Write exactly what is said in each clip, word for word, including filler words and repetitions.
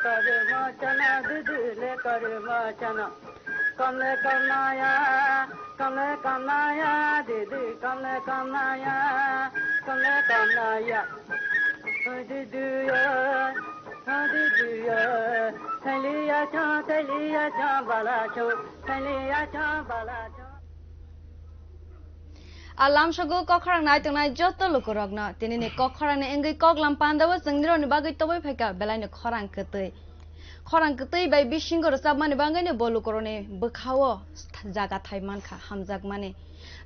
Karma chana didi le karma chana. Kamle kamnaya, kamle kamnaya, didi kamle kamnaya, kamle kamnaya. Didi ya, didi ya, thaliya cha, thaliya cha, bala cha, thaliya cha, bala cha. A lamsogo kok khorang nai tongnai joto lukurokno tinini kok khorangni wngwi kok lam pandao chwng nirokni bagwi toboi phaikha belaino khorang kwtwi. Khorang kwtwi bai bisingo rwchapmani bagwino bo lukurokni bwkhao jaga thai mankha hamjakmani.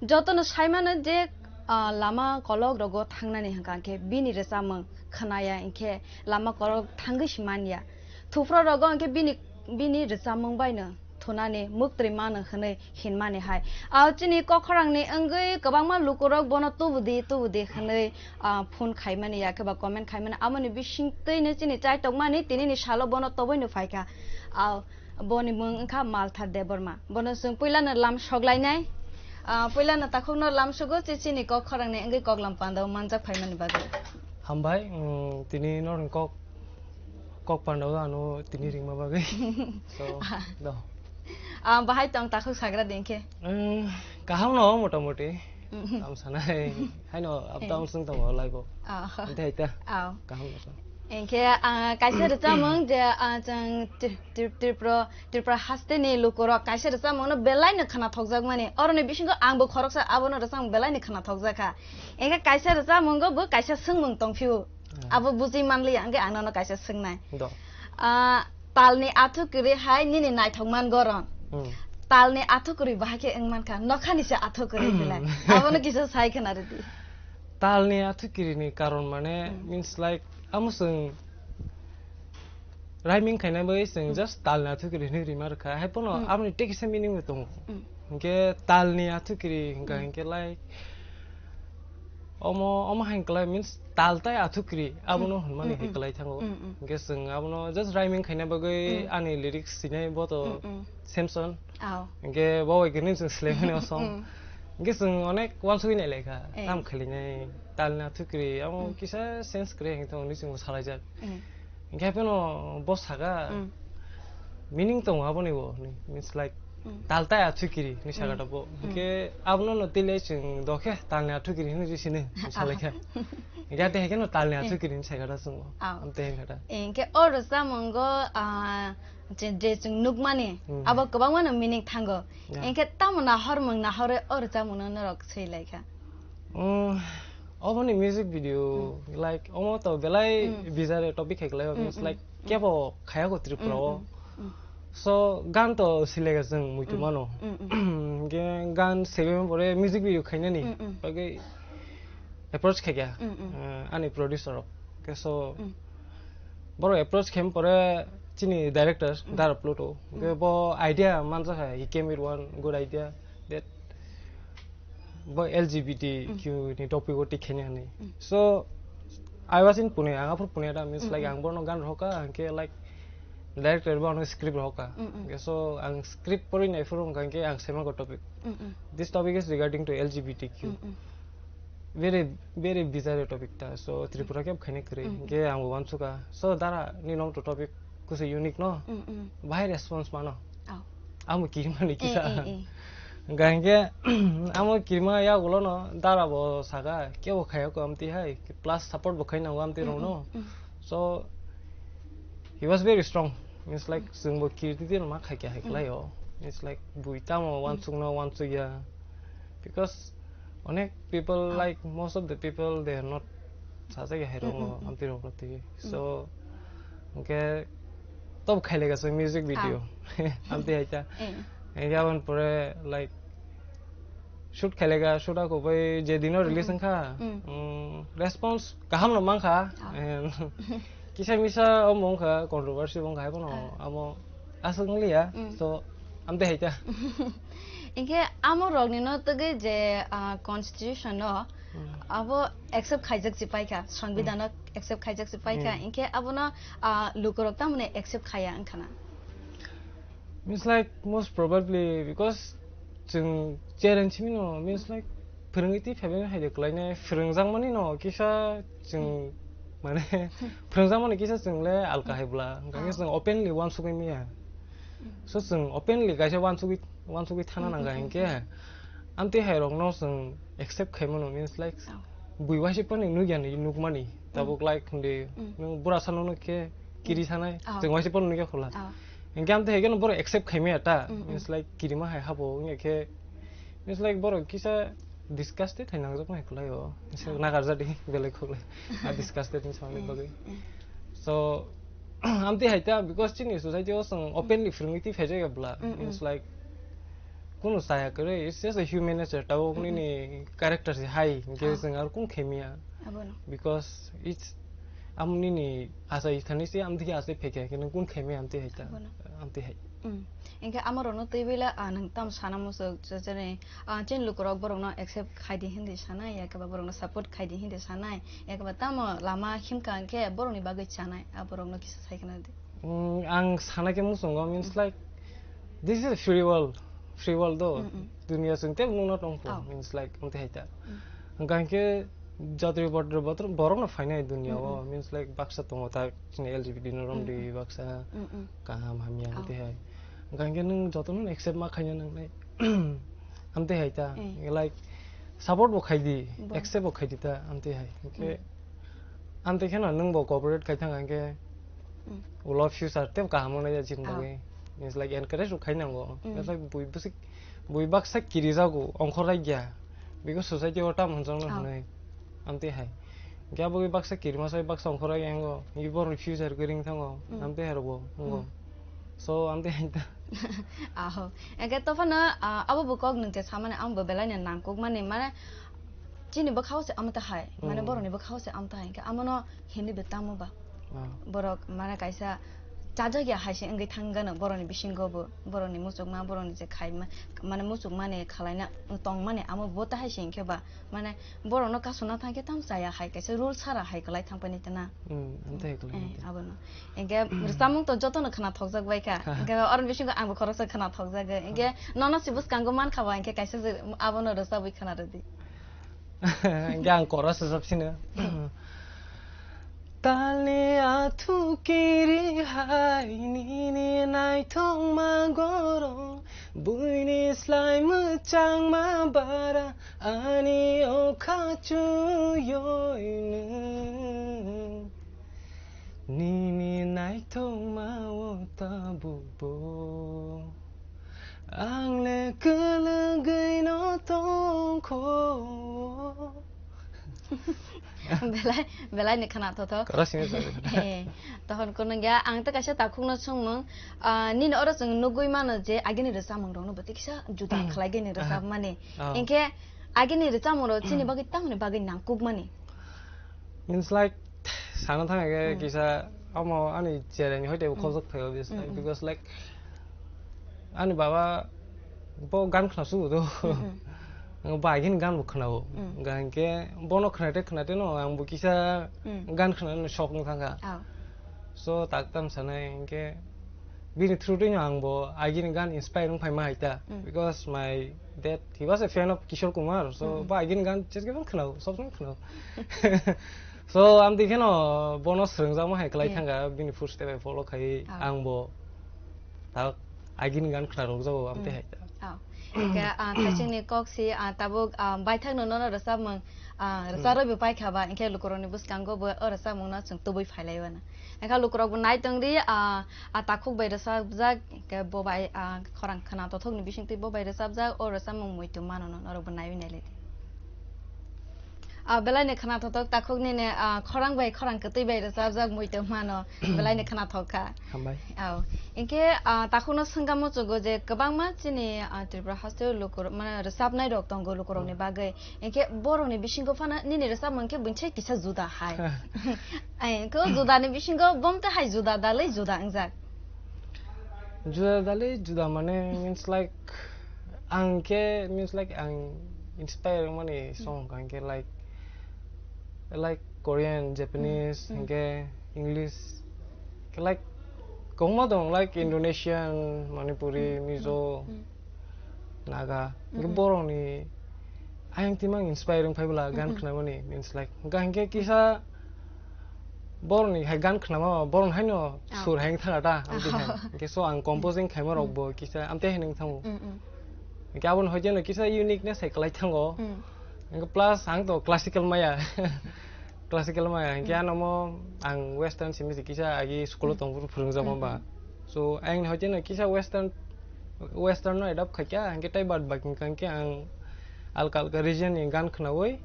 Jotono sai mano je, ah, lama kolok rogo thangnani hwnkha khe bini rwchapmung khwnaya hinkhe lama kolok thangwi si manya. Thupro rogo hinkhe bini, bini rwchapmung baino thunani muktwi mano hwnwi hinmani hai. Ah, chini kok khorangni wngwi kwbangma lukurok bono tubudi, tubudi hwnwi, ah, phone khaimani ya khe ba comment khaimani. Aboni bisingtwino chini chaitokmani tinini salo bono toboino phaikha. Ah, boni mung wngkha Malthar Debbarma. Bono chwng puilano lam soklainai. Ah, puilano takhukno lam sugo chi chini kok khorangni wngwi kok lam pandao manjak phaimani bagwi. Hambai, mm, tini norokni kok kok pandao ano tini ringma bagwi. So, do. Ah, bahai tong takhuk sagra dingkhe. Mm, kaham no motamoti. Mm. Am sanai. Haino up down sung tongo life o. Ah. Dai ta. Ah. Kaham no. Engkhe, ah, kaisa rwchapmung je, ah, chwng Tri-, Tri-, Tripura, Tripura hasteni lukurok kaisa rwchapmungno belaino khwnathokjakmani. Oroni bisingo angbo khoroksa abono rwchapmung belaino khwnathokjakha. Engkhe kaisa rwchapmungo bo kaisa swngmung tongphio. Hmm. Abo bujui manliya, hwnkhe ang nono kaisa swngnai. Do. Ah, talni athukwrwi hai nini naithok man goron. Hmm. Talni athukwrwi bahai khe wng mankha, nokhani se athukwrwi belai. Abono kisa sai khwna rwdi. Talni athukwrwini karon mane, hmm, means like, amo chwng rhyming khaina bagwi chwng, hmm, just talni athukwrwi hinwi rima rwkha. Hai phano, hmm, aboni tei kisa meaning bo tongo. Hmm. Hinkhe talni athukwrwi hwnkha, hmm, hinkhe like, omo, omo hai kwlai means tal tai athukwrwi, abono, hmm, hwnmani, hmm, hai, hmm, kwlai thango. Hmm, hmm. Hinkhe chwng abono just rhyming khaina bagwi, hmm, ani lyrics sinai bo to, hmm, hmm, Samson. Aw. Hinkhe bo bai kwrwini chwng swlaimani o song. Hmm. Hinkhe chwng onek uansugwi nailai kha. Eh. Tam khailainai, talni athukwrwi, amo, hmm, kisa sense kwrwi hwnkhe tongni chwngbo salaijak. Hmm. Hinkhe phano bo saka, mm, meaning tongo aboni bo, means like, mm, tal tai athukwrwi hinwi saka, mm, tabuk. Mm. Hinkhe abono no twi le chwng dokhe talni athukwrwi hinwi sini, aha, salaikhe. Hinkhe ate haikhe no talni, eh, athukwrwi hinwi saka da chwngbo. Ah. Amte hinkhe da. Hinkhe o rwchapmungo, ah, je, je chwng nukmani, mm, abo kwbangma no meaning thango. Yeah. Hinkhe tamo nahormung nahorwi o rwchapmungno norok swi laikha? Mm, oboni music video, mm, like, omo to belai, mm, bizarre topic hai kwlai, mm, means, mm, like, mm, kebo khayako Tripura o. Mm, mm, mm. So, gan to silega chwng muitu, mm, mano. Mm, mm. Ge gan sebe pore music video khainani, mm, mm, bagwi approach khaikha, mm, mm, eh, ani producer rok. Ke so, mm, borok approach khaim pore chini director, mm, Dara Pluto. Mm. Ke bo idea manjakha, he came with one good idea that bo L G B T Q, mm, ni topic o tikhaini hwnwi. Mm. So, I was in Pune, ang aphuru Pune da, means, mm, like, mm, ang borno gan rohorkha, hwnkhe, like, director bo ano script rohorkha. Mm, mm. Hwnkhe, so, ang script porwi naiphuru hwnkha hwnkhe ang saimango topic. Mm, mm. This topic is regarding to L G B T Q. Mm, mm. Very, very bizarre topic ta. So, Tripura khe khaina kwrwi. Mm, mm. Hwnkhe ang bo uansukha. So, Dara, nini to topic kusu unique no? Mm, mm. Bahai response mano. Oh. Amo kirmani, eh, kisa. Eh, eh. Hwnkha hwnkhe, amo kirma yagulo no Dara bo saka, kebo khayako amtwi hai, plus support bo khaina nango amtwi, mm, rokno. Mm, mm. So, he was very strong. Means like, mm, chwngbo kirti din ma khaikha hai, mm, kwlaio. Means like, bui tamo, mm, uansukno uansukya. Because onek people, ah, like, most of the people, they are not sajagya hai rokno, mm, mm, mm, amtwi rokno twi. Mm. So, hwnkhe, tob khailaiga chwng music video. Ah. Amtwi hai ta. Eh. Hwnkhe aboni pore, like, shoot khailaiga, shoot ako bai je dino release, mm, mm, wngkha, mm, mm, response kaham no mankha. Ah. And kisa misa omo wngkha, controversy wngkha, hai phano, ah, amo aswk wngliya. Mm. So, amtwi hai ta. Hinkhe amo rokni no twgwi je, ah, constitution no, mm, abo accept khaijak si paikha, songbidhan no, mm, accept khaijak si paikha, mm, hinkhe abono, ah, lukurok tamoni accept khaya wngkhana? Means like most probably because chwng challenge mino, means like phwrwngwi twi phaibai hai de kwlainai, phwrwngjakmani no kisa chwng Mane, phwrwngjakmani kisa chwng le alka hai bwla, hwnkha khe chwng openly uansugwi manya. So chwng openly kaisa uansugwi, uansugwi thana nang kha hinkhe, amtwi hai rokno chwng accept khai mano, means like, bui waisa phano nukya ni nukmani, tabuk like hwndi, nwng bura sano nuk khe kiri sanai, chwng waisa phano nukya khwla. Hinkhe amtwi hai kheno borok accept khai maya ta, means like, kirima hai habo wngya khe, means like, borok kisa disgusted hai nangjak nai kwlai o. Nagarjadi belai khwlai. A disgusted ni samani bagwi. So, amtwi hai ta, because chini society o chwng openly phwrwngwi twi phaijak ya bwla. Means like, kunu chaya kwrwi, it's just a human nature. Tabuk nini character se hai, hinkhe chwng aro kunu khaimya. Abono. Because it's, am nini achai thani se amtwi achai phaikha, khe nwng kunu khaimya amtwi hai ta. Abono. Amtwi hai. Mm. Hinkhe amorokno twiwi le, ah, nwng tamo sana muchuk, je-, jene, ah, chini lukurok borokno accept khai di hindi sanai, ya khe ba borokno support khai di hindi sanai, ya khe ba tamo lama himkha hinkhe borokni bagwi chanai, ah, borokno kisa sai khna di. Mm, ang sana khe muchungo, means like, this is a free world, free world do, dunia chwng tei nukna tongkho, means like, amtwi hai ta. Hwnkha hinkhe jatri botri botri borokno phainai dunia o, means like, baksa tongo ta, chini L G B T no romdi baksa kaham hamya amtwi hai. Hwnkha hinkhe nwng jotono accept ma khaina nangnai. Amtwi hai ta. Like, support bo khai di, accept bo khai di ta, amtwi hai. Hinkhe amtwi kheno nwng bo cooperate khai thang hinkhe ulo future tei kaham wngnai ya chini bagwi. Means like, encourage rok khai nango. Means like, bui bwswk, bui baksa kirijago, ongkhorjak ya. Because society o tamo hwnjakno hwnwi. Amtwi hai. Hinkhe abo baksa kirima sai baksa ongkhorjak ya wngo. Hinkhe borokni future kwrwi wng thango. Amtwi hai rokbo wngo. So, amtwi hai ta. Aho. Hinkhe tophano, ah, abo bo kok nwng te samani, amo bo belai no nangkukmani, mane, chini bwkhao se amtwi hai. Mane, borokni bwkhao se amtwi hai. Hinkhe amono himwi bo tamo ba. Borok, mane, kaisa chajak ya hai se wngwi thang gano borokni bisingo bo. Borokni muchukma, borokni je khaima, mane, muchukmani khalaina tongmani amo bo ta hai se hinkhe ba. Mane, borokno kasuna thangkhe tamo chaya hai kaisa rule sara hai kwlai thangpaini tana. Hmm, amtwi hai kwlai, eh, amtwi. Abono. Hinkhe rwchapmung to jotono khwna thokjak bai kha. Hinkhe oroni bisingo angbo khoroksa khwna thokjago. Hinkhe nono se bwskango mankha ba hinkhe kaisa je abono rwchabwi khwna rwdi. Hinkhe ang chorus rwchap sino. Talni athu kiri hai nini naithokma gorong, buini slai mwchangma bara ani okha chuyoi nwng. Nini naithokma o tabuk bo ang le kwlwgwi no tongkho. Belai, belai ni khwna thotho. Kara sini sa. Eh, tohon kunungya, ang ta kaisa takhukno sungmung, ah, nini oro chwng nugwi mano je agini rwchapmung rokno bo tiksa juda khlai gini rwchapmani. Ah. Hinkhe agini rwchapmung rok chini bagwi tamoni bagwi nangkukmani. Means like, sana thang khe kisa amo ani chereni hoite khojok thai obviously, because like, ani baba bo gan khna su do. Ang bai gin gan bo khna o. Gan khe bono khna te khna te no ang bo kisa gan khna no sok no thang kha. So tak tam sanai hinkhe bini through twi no ang bo agini gan inspire wng phai ma hai ta, because my dad, he was a fan of Kishore Kumar, so bo agini gan ches gibon khna o, sob somoi khna o. So amtwi kheno bono swrwngjakma hai kwlai thang kha, bini footstep hai follow khai ang bo tak agini gan khna rok jago amtwi hai ta. Oh. Hinkhe, ah, khaisingni kok si, ah, tabuk, ah, baithakno nono rwchapmung, ah, rwcharwi bo paikha ba, hinkhe lukurokni bwskango bo o rwchapmungno chwng tubui phailaio na. Hinkhe lukurok bo nai tongdi, ah, ah, takhuk bai rwchapjak, hinkhe bo bai, ah, khorang khwna tothokni bisingtwi bo bai rwchapjak, o rwchapmung muitu mano no norok bo naiwi nailaidi. Ah, belai ni khwna thothok takhuk nini, ah, khorang bai khorang kwtwi bai rwchapjak muitu mano, belai ni khwna thok kha. Hambai. Au. Hinkhe, ah, takhukno swngkha muchungo je kwbangma chini, ah, Tripura hasteo lukurok, mane rwchapnai rok tongo lukurokni bagwi. Hinkhe borokni bisingo phano nini rwchapmung khe buinse kisa juda hai. Ai, khe o judani bisingo bomte hai juda dalwi juda wngjak. Juda dalwi juda mane means like ang khe means like ang inspire wngmani song ang khe like, like Korean, Japanese, hinkhe English, khe like kwbangma dong, like Indonesian, Manipuri, Mizo, Naga, hinkhe borokni ayang timang inspire wng phai bwla gan khwnamani means like, hinkhe kisa borokni hai gan khnama borokni haino sur hai wng thangna ta, amtwi hai. Hwnkhe so ang composing khaima rok bo kisa amtwi hai wng thango. Mm, mm. Hwnkhe aboni hoite no kisa uniqueness hai kwlai thango. Mm. Hwnkhe plus ang to classical maya. Classical maya. Hwnkhe ano mo ang western simi se kisa agi school o tongphuru phwrwngjakma ba. Mm, mm. So ang hoite no kisa western, western no adopt khaikha, hwnkhe tei bad baki hwnkhe ang alka alka region ni gan khnaui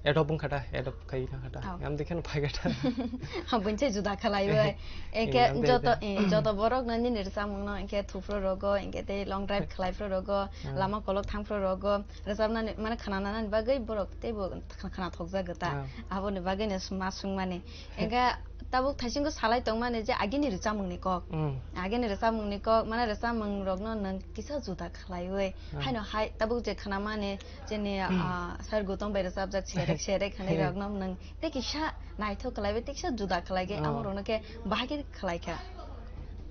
adopt wngkha ta, adopt khai thangkha ta. Oh. Amtwi kheno phaikha ta. Buinse juda khalaiwi. Engkhe eh, amtwi joto, ta. Eh, joto borok no nini rwchapmung no engkhe thuphru rogo, engkhe tei long drive khlai phru rogo, ah, lama kolok thang phru rogo, rwchapnani, mane khna nanani bagwi borok teibo khna-, khna thokjak ta. Ah. Aboni bagwi no ma swngmani. Engkhe tabuk thaisingo salai tongmani je agini rwchapmungni kok. Mm. Agini rwchapmungni kok, mane rwchapmung rokno nwng kisa juda khlaiwi. Ah. Haino hai tabuk je khnamani jeni, ah, sir Gautam bai rwchapjak serek serek hwnwi rokno nwng tei kisa naithok khlaiwi tei kisa juda khlaikhe, ah, amo rokno khe bahai khe khlaikha.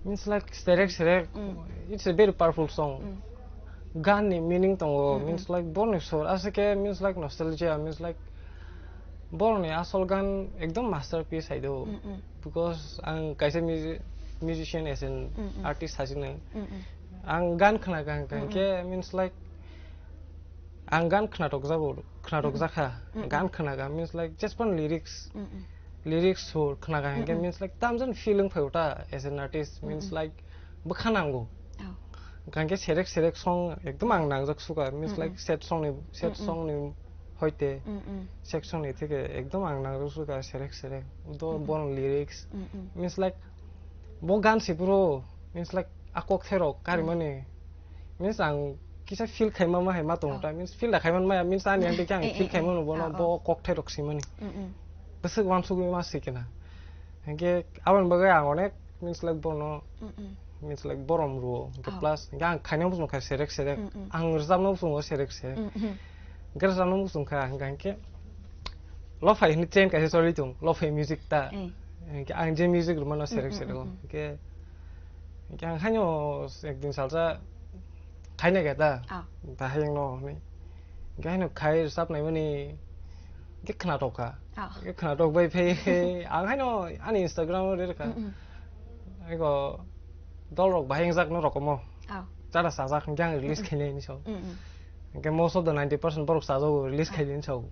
Means like serek serek, mm, it's a very powerful song. Mm. Gan ni meaning tongo, mm, mm, means like borni sur, aswk khe means like nostalgia, means like borni asol gan ekdom masterpiece hai do. Mm, mm. Because ang kaisa musi-, musician as an, mm, mm, artist hai se nang. Mm, mm. Ang gan khna kha, mm, mm, khe means like ang gan khnatok jago, khnatok, mm, mm, jakha, mm, mm, gan khna kha, means like just one lyrics, mm, mm, lyrics sur khna kha, mm, hwnkhe, mm, means like tamjani feeling phai ta as an artist, mm, means, mm, like bwkha nango. Oh. Hwnkhe serek serek song ekdom ang nangjak sukha, means, mm, mm, like sad song ni, sad, mm, mm, song ni hoite, mm, mm, sad song ni theke ekdom ang nangjak sukha serek serek. Do, mm, mm, bon lyrics, mm, mm, means like bo gan se puro, means like a kok therok karimani. Means ang kisa feel khaima ma hai ma tong ta. Oh. Means feel da khaima maya, means ani ang dekhe ang, eh, feel eh, khaima eh, no bono, oh, oh, bo kok therok simani. Mm, mm. Bwswk wansugwi ma sikena. Hwnkhe aboni bagwi ang onek means like bono, mm, mm, means like borom ruo. Hwnkhe, oh, plus hwnkhe ang khaina bwsong kha serek serek. Mm, mm. Ang rwchapna bwsongo serek serek. Mm, mm. Hwnkhe rwchapna bwsong kha hwnkhe, hwnkhe lo phai hwnwi trend kaisa choli tong, lo phai music ta. Eh. Hwnkhe ang je music rwmano serek, mm, mm, serek o. Mm, mm. Hwnkhe Hwnkhe ang haino ekdin salsa khaina khe ta, ah, bahai wngno hwnwi. Hwnkhe haino khai rwchapnaimani hwnkhe khnatok kha. Ah. Hwnkhe khnatok bai phai ang haino ani Instagram o rwrwkha. Mm, mm. Ego dolrok bahai wngjak no rokomo. Ah. Chara sajak hwnkhe ang release khainai hinwi sao. Mm, mm. Hwnkhe most of the ninety percent borok chajago, release, ah, khaidi hinwi sao.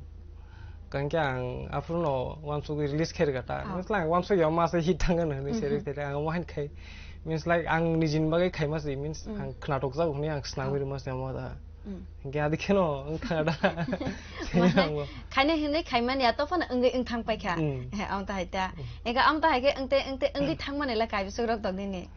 Hwnkhe ang aphuru no wansugwi release khairwkha ta. Ah. Means like wansuk ya masa hit thangkha hinwi, mhm, serek serek ang omo haino khai. Means like ang nijini bagwi khaima se, means, mm, ang khnatok jago hinwi ang snamwi, ah, rwma se omo da. Mm. Hwnkhe adi kheno wngkha da. Mane, khaina hinwi khaimani ya, to phano wngwi wngthang paikha. Mm. He, omo to hai ta. Mm. Ega omo to hai khe wngte wngte wngwi thangmani le kaibisuk rok tong nini.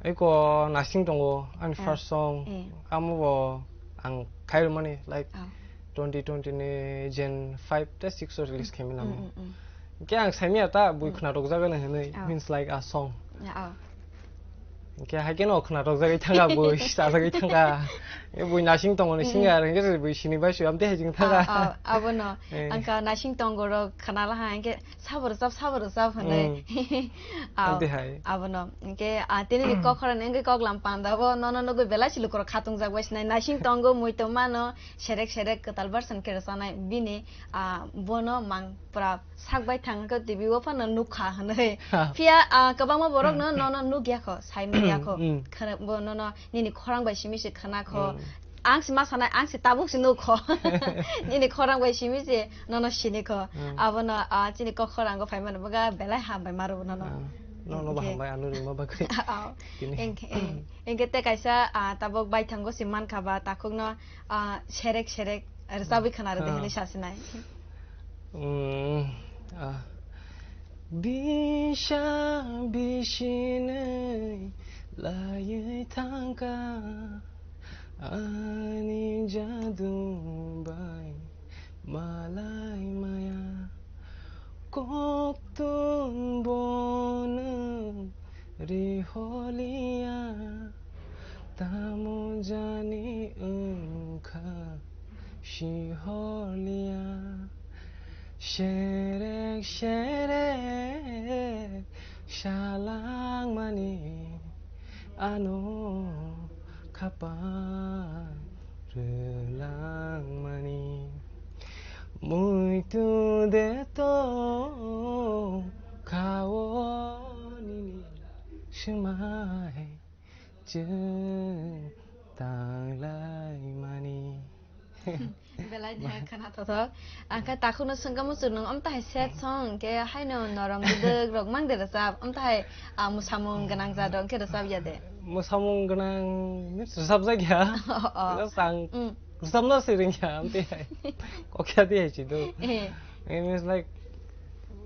Eko nasing tongo ani, ah, first song. Eh. Amo bo ang khairwmani, like, ah, twenty twenty ni Jan five tei six o release khaimani amo. Mm, mm, mm. Hwnkhe ang saimanya ta bui, mm, khnatok jagani hinwi, ah, means like a song. Ya, ah. Hwnkhe hai kheno khnatok jagwi thangkha bui, sajagwi thangkha. E bui nasing tongoni, mm, mm, singer, hwnkhe se bui sini bai sui amtwi hai jeng thangkha. Ah, ah, abono. Eh. Angkha nasing tongo rok khnala ha, hwnkhe sabo rwchap, sabo rwchap hwnwi. Mm. Aw, amtwi hai. Abono. Hwnkhe, ah, tini ni kok khorang ni wngwi kok lam panda bo nono nugwi belai se lukurok khatung jak bai sinai. Nasing tongo, mui tong mano, serek serek kwtal version khe rwchanai bini, ah, bono mang pura sak bai thang khe T V o phano nukha hwnwi. Ha. Phiya, ah, kwbangma borok no nono nukya kho, sai manya kho. Mm. Khana bo nono nini khorang bai simi se khana kho. Mm. Ang se ma sanai, ang se tabuk se nuk kho. Nini khorang bai simi se nono sini kho. Hmm. Abono, ah, chini kok khorang o phaimani bwkha belai hambai ma rwbo nono. Ah, nono bo hambai ano ringma bagwi. Aw. Tini. Engkhe, eh, engkhe te kaisa, ah, tabuk baithango se mankha ba takhukno, ah, serek serek rwchabwi khna rwdi, ah, hinwi sasinai. Hmm, ah. Bisa bisinwi laiwi thangkha. Ani jadu bai malai maya, koktun bono riholiya, tamo jani wngkha siholiya. Serek serek salangmani ano khapang rwlangmani. Muitu de to kha Chwng tanglai mani. Belai de khana thothok. Angkha takhukno swngkha muchung nung, omtahai sad song, hwnkhe haino norok bwdwk rok mang de rwchap, omtahai, ah, mwsamung gwnang jat rok hwnkhe rwchap ya de? Mwsamung gwnang means rwchapjak ya. Oh. Just ang Mm. Rwchapna se ringya, amtwi hai. Kokya di hai chido. Eh. It means like,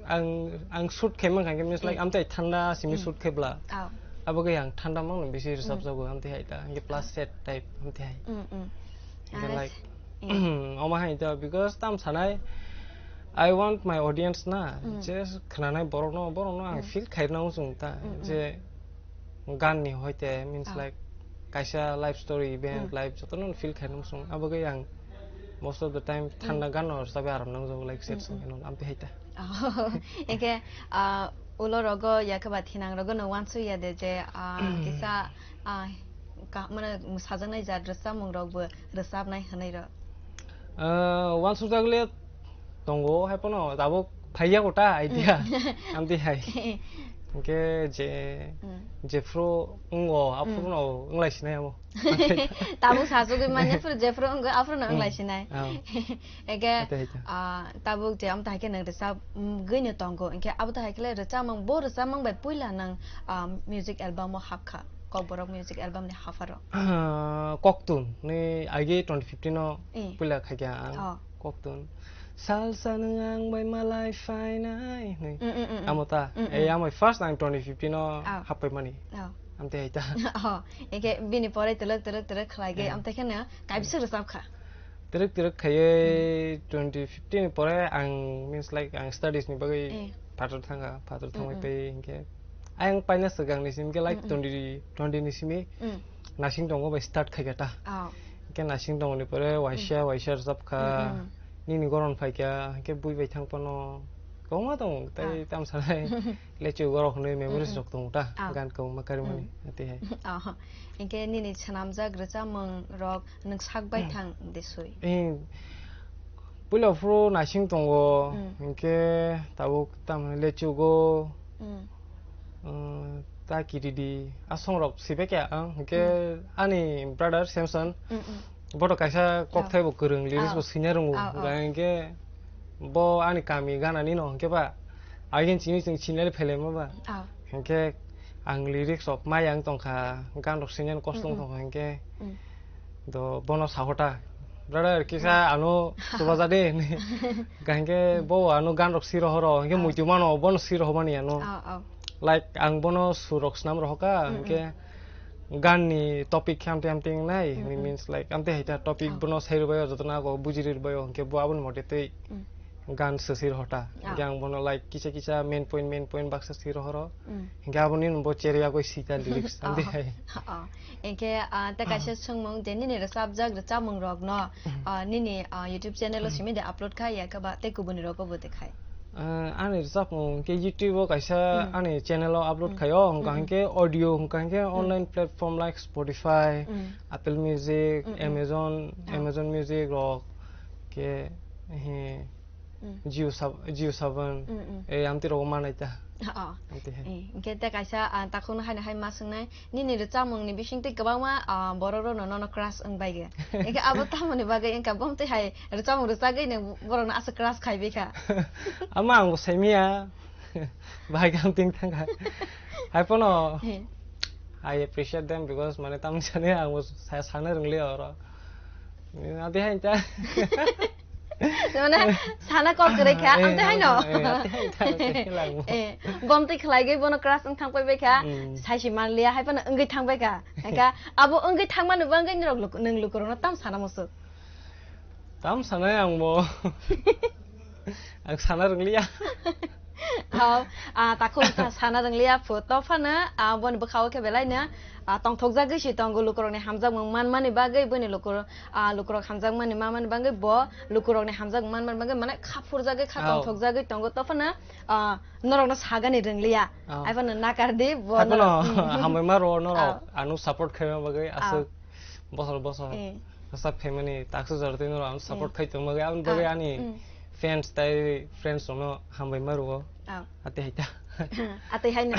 ang, ang shoot khe mankha, means like, Mm. Amtwi thanda simi Mm. Shoot khe bla. Oh. Abo khe ang thanda mangno bisi rwchap Mm. Jago, amtwi hai ta. Hingke plus Ah. Set type, amtwi hai. Mm, mm. Hingke Ah, like, eh. Omo hai ta, because tam sanai, I want my audience na, Mm. Je khwnanai borokno, borokno ang Mm. Feel khairna muchung ta, Mm, mm. Je gan ni hoite, means Ah. Like, kaisa life story, event, Mm. Life, jotono feel khairna muchung. Abo khe ang most of the time Mm. Thanda gan no rwchapwi aram nangjago, like, sad Mm, song, mm. Eno, amtwi hai ta. Oh, hingke, ah, ulo rogo, ya khe ba thinang rogo no wansuk ya de je, ah, kisa, ah, ka-, mane, sajaknai jat rwchapmung rok bo rwchapnai hwnwi rok? Ah, wansuk jak le tongo, hai phano tabuk phaiya kota idea. Mm. Amtwi hai. Hingke je, Mm. Jephru wngo, aphuru Mm. No wnglai sinai amo. Tabuk sasugwi manya phuru jephru wngo, aphuru no Mm. Wnglai sinai. Ah. Ege, Ate hai ta. Ah, tabuk je amtwi hai khe nang rwchap, mm, gwi no tongo. Hingke abo to hai khe le rwchapmung, bo rwchapmung bai puila nang, ah, music album o hapkha. Kokborok music album ni hapharo. Ah, Koktun ni age twenty fifteen o Eh. Puila khaikha ang. Oh. Koktun. Salsa nwng ang bai malai phainai, hwnwi. Mm, mm, mm, mm. Amo ta? Mm, mm. Eh, amo first ang twenty fifteen o Oh. Happai mani. Oh. Amtwi hai ta. Oh, hingke bini pore telek, telek, telek khlai ge, Eh. Amtwi kheno kaibisa rwchapkha. Terek terek khaiye Hmm. twenty fifteen ni pore ang, means like, ang studies ni bagwi Eh. Phatar thangkha, Phatar thangbai Mm, mm. Tei hinkhe ayang paina swkang ni simi hinkhe like Mm, mm. twenty, twenty ni simi Mm. Nasing Tongo bai start khaikha ta. Oh. Hinkhe Nasing Tongo ni pore waisa, Mm. Waisa rwchapkha, Mm, mm. Nini Goron phaikha, hinkhe bui bai thang phano kwbangma tongo, tei Ah. Tamo sanai Lechu Gorok hwnwi memories Mm, mm. Rok tongo ta, Ah. Gan kwbangma karimani, Mm. Tei hai. Oh. Hinkhe nini swnamjak rwchapmung rok nwng sak bai thang de swi? Eh, puila phuru Nasing Tongo, Mm. Hinkhe tabuk tamo lechugo, Mm. eh, ta kiridi, a song rok sibekya ang, hinkhe Mm. Ani brother Samson, Mm, mm. Boto kaisa kok Oh. Thai bo kwrwng, lyrics Oh. Bo swina rwngo, Oh, oh. Hinkhe bo ani kami ganani no, hinkhe ba, again chini chwng sinali phelaima ba. Oh. Hinkhe ang lyrics rok mai ang tongkha, gan rok sinani kosto Mm, mm. Tongkha hinkhe Mm. Do bono sahota, "Brother, kisa Mm. Ano chubaja de," hwnwi. Hinkhe Mm. Bo ano gan rok si rohoro, hinkhe Oh. Muitu mano, bono si rohomani ano. Oh, oh. Like, ang bono sur rok snam rohoka, Mm, mm. Hinkhe gan ni topic khe amtwi amtwi wngnai, Mm, mm. Means like, amtwi hai ta topic Oh. Bono sai rwbaio, jotono ago buji rwbaio, hinkhe bo aboni mote twi Mm. Gan swsir hota. Ah. Hinkhe ang bono, like, kisa kisa main point, main point baksa sir horo. Mm. Hinkhe aboni bo cherya goi sita lyrics, Oh. Andi hai. Oh. Hinkhe, ah, tei kaisa swngmung je nini rwchapjak rwchapmung rok no, Mm. Ah, nini, ah, YouTube channel o Mm. Simi de upload khai ya khe ba tei kubuni rogo bo de khai? Ah, ani rwchapmung hinkhe YouTube o kaisa Mm. Ani channel o upload Mm. Khaio, hwnkha Mm, mm. Hinkhe audio, hwnkha hinkhe Mm. Online platform like Spotify, Mm. Apple Music, Mm, mm. Amazon, Oh. Amazon Music rok, khe, he, Mm. Jio Sab-, Jio Saban, Mm, mm. Eh, amtwi rogo manai ta. Oh. Amtwi hai. Eh, hinkhe tei kaisa, ah, takhukno haino hai ma swngnai, nini rwchapmung ni bisingtwi kwbangma, ah, borok rokno nono crush wng bai ge. Hinkhe abo tamoni bagwi wngkha, bomtwi hai rwchapmung rwchagwi nwng borokno aswk crush khai bai kha? Ama ang bo saimaya. Bahai khe amtwi wng thangkha. Hai phano, He. I appreciate them because, mane, tamni sani ang bo sa-, sana rwngli oro. Adi hai ta. Mane, sana kok kwrwi kha, Eh, amtwi hai no? Eh, adi hai ta, adi hai lang bo. Eh, bomtwi khlai gwi bono crush wng thang pai bai kha, Mm. Saisi manliya, hai phano wngwi thang bai kha. Hai kha, abo wngwi thang mani bagwi norok luk-, nwng lukurokno tam sana muchuk? Tam sanai ang bo. Ang sana rwngliya. Oh, ah, takhuk sa-, sana rwngliya phu. To phano, ah, boni bwkha-o khe belai no, ah, tongthokjagwi si tongo, lukurokni hamjakmung manmani bagwi, boni lukur-, ah, lukurok hamjakmani manmani bagwi, bo lukurokni hamjakmung manmani bagwi, mane, kha phurjagwi, kha Oh. Tongthokjagwi tongo. To phano, ah, norokno sagani rwngliya. Oh. Ai phano nakar di, bo Hai phano norok, mm. Hambai ma rwo norok, Oh. Ano support khaima bagwi, Oh. Aswk bosor bosor. Eh. Bwsa family taksa jora twi norok ang support Mm. Khai tongma khe aboni bagwi Ah, ani mm. Fans tai friends rokno hambai ma rwo. Ah. Ate hai ta. Atwi haino.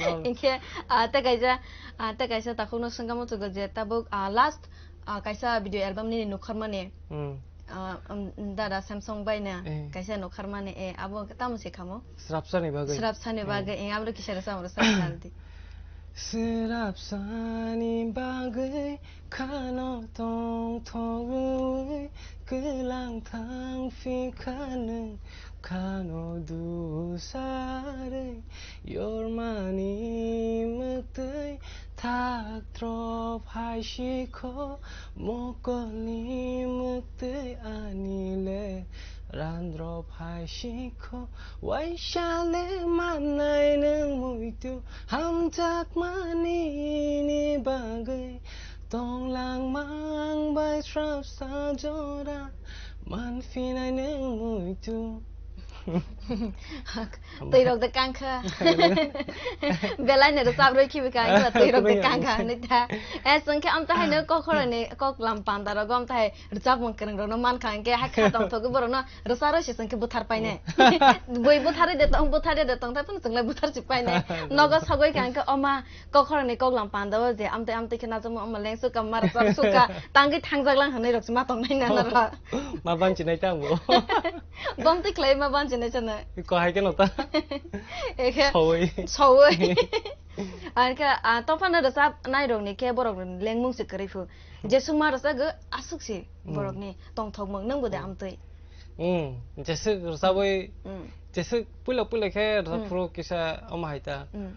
Lol. Hinkhe, ah, tei kaisa, ah, tei kaisa takhukno swngkha muchungo je tabuk, ah, last, ah, kaisa video album nini nukharmani, Hmm. ah, um, dada Samsung bai na Eh. kaisa nukharmani, eh, abo tamo se khamo? Srapsani bagwi. Srapsani Hmm. bagwi, eh, abro kisa rwchapmung rwchapna di. Srapsani bagwi khano tongthogwi, kwlang thang phi kha nwng khano dusarwi. Yormani mwktwi thak trop hai sikho, mokolni mwktwi ani le randrop hai sikho. Waisa le mannai nwng muitu hamjakmani ni bagwi, tonglang mang bai srapsa jora manphinai nwng muitu. Twi rok de kangkha. Belai ni rwchap rwi khibi kha, wngkha twi rok de kangkha, hinwi ta. Eh, chwng khe amta hai no kok khoroknwi kok lam panda rogo amta hai rwchapmung kwrwng rokno mankha, hinkhe hai kha tongthogwi borokno rwchap rwi se chwng khe buthar painai. Bui butharwi de tong, butharwi de tong, tei phano chwng lai buthar si painai. Nogo sogwi kha hinkhe oma kok khoroknwi kok lam panda o je amtwi amtwi khe najakma oma lengsu ka, ma rwchap su ka, tangwi thangjak lang hinwi rok se ma tongnai nana rok. Ma banchi nai ta bo. Bom twi khlai ma banchi nai chana. Ko hai khe no ta. Ekhe Soi. Soi. Ar khe, ah, tongphano rwchap nai rok ni khe borok lengmung se kwrwi phu. Jesuk ma rwchapgo aswk se Hmm. borok ni tongthokmung nwng bo de Hmm. amtwi. Hmm. Jesuk rwchabwi, Hmm. jesuk puila puila khe rwchap Hmm. phuru kisa omo hai ta. Hmm.